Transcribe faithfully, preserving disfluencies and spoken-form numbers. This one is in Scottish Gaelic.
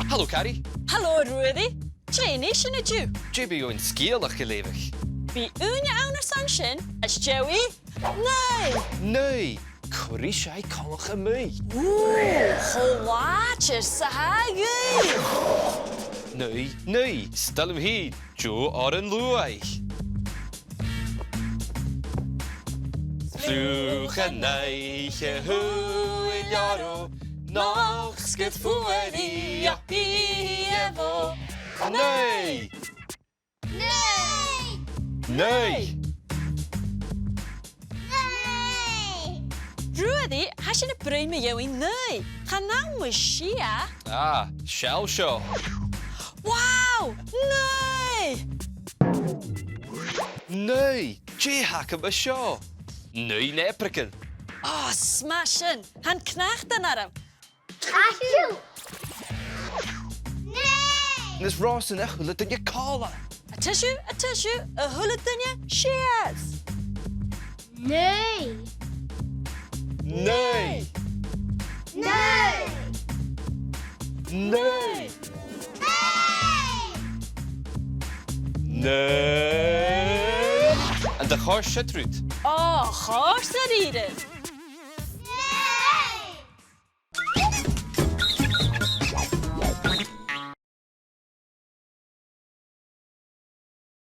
Halò, Carrie. Halò, Ruairidh. Dè nì sinn an-diugh? Dè bhios sinn a' leughadh? Bidh ùine ann airson sin às dèidh naoi. Naoi. Cò ris a tha e coltach ri naoi? Ù, cho làidir 's a tha e. Naoi, naoi, 's toil leam fhìn, deagh òran luaidh. Fliuch an oidhche, thuit leotha, nochd 's gun fuair i a' bhiadh. Naoi! Naoi! Naoi! Naoi! Ruairidh, tha sinn a' bruidhinn mu dheidhinn naoi. Chan ann mu shia. Ah, seall seo. Wow! Naoi! Naoi! Dè th' agam an seo? Naoi neapragan. Ò, 's math sin. Tha an cnatan orm. Tuirt thu. Naoi! Is rinn sinn a h-uile duine còmhla. A-nis, a-nis, a h-uile duine sìos. Naoi. Naoi. Naoi. Naoi. Naoi. An do chòrd siud riut? Ò, chòrd e rium.